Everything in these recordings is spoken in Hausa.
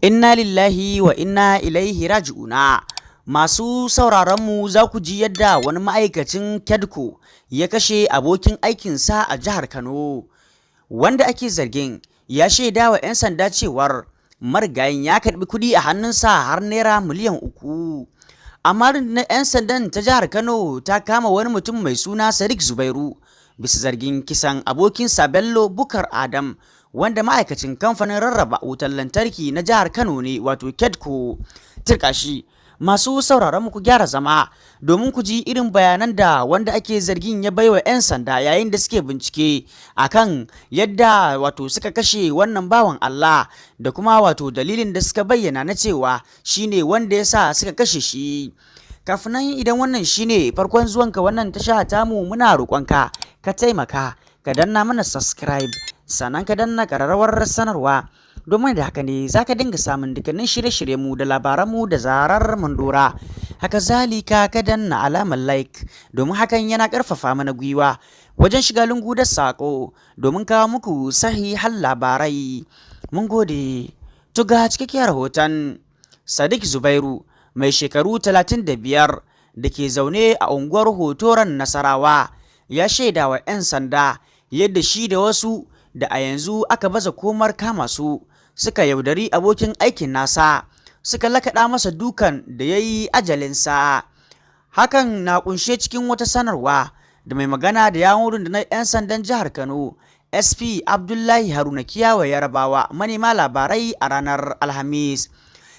Inna lillahi wa inna ilaihi raji'una. Masu sauraronmu, za ku ji yadda wani ma'aikacin KEDCO ya kashe abokin aikinsa a jihar Kano. Wanda ake zargin ya shaida wa 'yan sanda cewar marigayin ya karbi kuɗi a hannunsa har naira miliyan 3. Amma rundunar 'yan sandan ta jihar Kano ta kama wani mutum mai suna Sadiq Zubairu bisa zargin kisan abokinsa Bello Bukar Adam, wanda ma'aikacin kamfanin rarraba wutar lantarki na jihar Kano ne, wato KEDCO. Tirkashi. Masu sauraron mu, ku gyara zama domin ku ji irin bayanan da wanda ake zargin ya baiwa 'yan sanda yayin da suke bincike akan yadda wato suka kashe wannan bawan Allah, da kuma wato dalilin da suka bayyana na cewa shine wanda ya sa suka kashe shi. Kafin nan, idan wannan shine farkon zuwanka wannan tasha tamu, muna roƙonka ka taimaka ka danna mana subscribe, sannan ka danna ƙararrawar sanarwa, domin da haka ne za ka dinga samun dukkanin shirye-shiryenmu da labaranmu da zarar mun dora. Haka zalika, ka danna alamar like, domin hakan yana ƙarfafa mana gwiwa wajen shiga lungu da saƙo domin kawo muku sahihan labarai. Mun gode. To, ga cikakkiyar rahoton. Sadiq Zubairu, mai shekaru 35, da ke zaune a unguwar Hotoron Nasarawa, ya shaida wa 'yan sanda yadda shi da wasu da a yanzu aka baza komar kama su suka yaudari abokin aikin nasa, suka lakaɗa masa dukan da ya yi ajalinsa. Hakan na kunshe cikin wata sanarwa da mai magana da yawun rundunar 'yan sandan jihar Kano, SP Abdullahi Haruna Kiyawa, ya rabawa manema labarai a ranar Alhamis.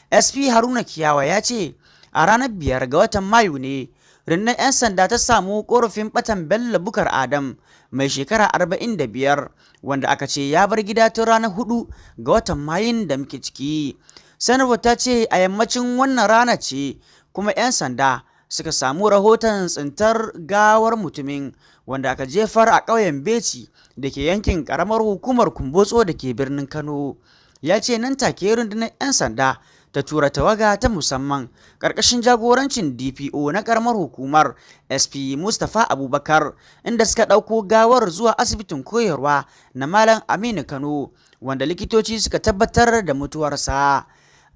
SP Haruna Kiyawa ya ce a ranar 5 ga watan Mayu ne rundunar 'yan sanda ta samu korafin batan Bello Bukar Adam, mai shekara 45, wanda aka ce ya bar gida tun ranar 4 ga watan Mayun da muke ciki. Sanarwar ta ce a yammacin wannan rana ce kuma 'yan sanda suka samu rahoton tsintar gawar mutumin, wanda aka jefar a ƙauyen Beci da ke yankin ƙaramar hukumar Kumbotso da ke birnin Kano. Ya ce nan take rundunar 'yan sanda ta tura tawaga ta musamman ƙarƙashin jagorancin DPO na ƙaramar hukumar, SP Mustapha Abubakar, inda suka ɗauko gawar zuwa asibitin koyarwa na Malam Aminu Kano, wanda likitoci suka tabbatar da mutuwarsa.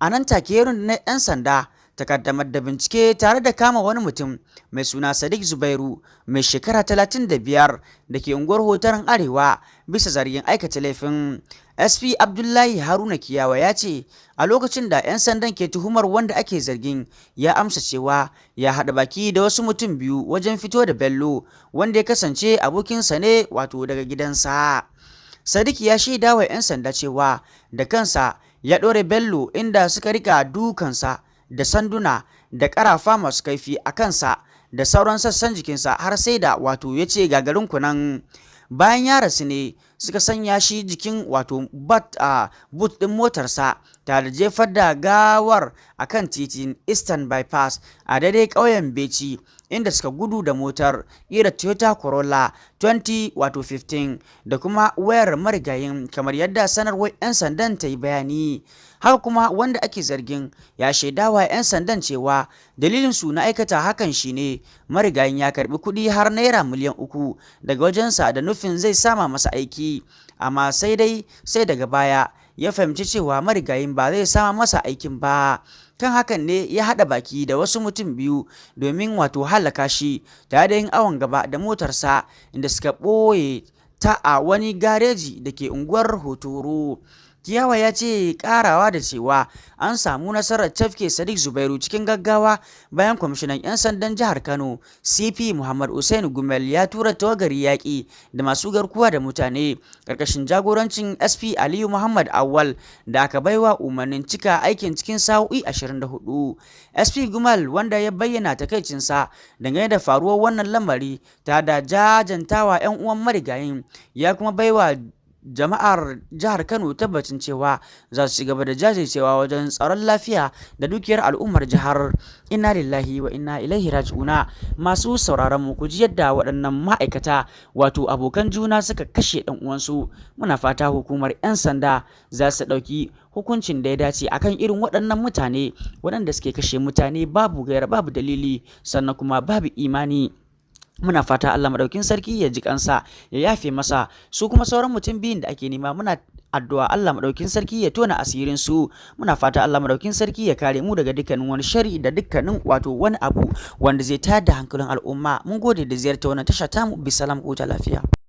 A nan take rundunar 'yan sanda ta kaddamar da bincike tare da kama wani mutum mai suna Sadiq Zubairu, mai shekara 35, da ke unguwar Hotoron Arewa, bisa zargin aikata laifin. SP Abdullahi Haruna Kiyawa ya ce a lokacin da 'yan sandan ke tuhumar wanda ake zargin, ya amsa cewa ya haɗa baki da wasu mutum biyu wajen fito da Bello, wanda ya kasance abokinsa ne, wato daga gidansa. Sadiq ya shaida wa 'yan sanda cewa da kansa ya ɗore Bello, inda suka rika dukansa da sanduna da ƙarafa masu kaifi a kansa da sauran sassan jikinsa har sai da wato ya ce gagarin kunan. Bayan ya rasu ne suka sanya shi jikin wato bat a boot ɗin motarsa tare da jefar da gawar a kan titin Eastern Bypass a daidai ƙauyen Beci, inda suka gudu da motar ƙira Toyota Corolla 20 wato 15 da kuma wayar marigayin, kamar yadda sanarwar 'yan sandan ta yi bayani. Haka kuma, wanda ake zargin ya shaidawa 'yan sandan cewa dalilin su na aikata hakan shine marigayin ya karbi kuɗi har naira miliyan 3 daga wajensa da nufin zai sama masa aiki, amma sai dai sai daga baya ya fahimci cewa marigayin ba zai sama masa aikin ba. Kan hakan ne ya haɗa baki da wasu mutum biyu domin wato halaka shi tare da yin awon gaba da motarsa, inda suka ɓoye ta a wani gareji da ke unguwar Hotoro. Kiyawa ya ce karawa da cewa an samu nasarar cafke Sadiq Zubairu cikin gaggawa bayan kwamishinan 'yan sandan jihar Kano, CP Muhammad Usain Gumel, ya tura tawagar yaƙi da masu garkuwa da mutane ƙarƙashin jagorancin SP Aliyu Muhammad Awal, da aka baiwa umarnin cika aikin cikin sa'o'i 24. SP Gumal, wanda ya bayyana takaicinsa dangane da faruwar wannan lamari ta da jajantawa 'yan uwan marigayin, ya kuma baiwa jama'ar jihar Kano tabbacin cewa za su ci gaba da jajircewa wajen tsaron lafiya da dukiyar al'ummar jihar. Inna lillahi wa inna ilaihi raji'una. Masu sauraron mu, ku ji yadda waɗannan ma'aikata, wato abokan juna, suka kashe ɗan uwansu. Muna fata hukumar 'yan sanda za su ɗauki hukuncin da ya dace akan irin waɗannan mutane waɗanda suke kashe mutane babu gaira babu dalili, sannan kuma babu imani. Muna fata Allah madaukin sarki ya ji kansa, ya yafe masa. Su kuma sauran mutum biyun da ake nema, muna addu'a Allah madaukin sarki ya tona asirin su. Muna fata Allah madaukin sarki ya kare mu daga dukkanin wani sharri da dukkanin wato wani abu wanda zai tayar da hankalin al'umma. Mun gode da ziyarta wannan tasha tamu. Bisalam, ku lafiya.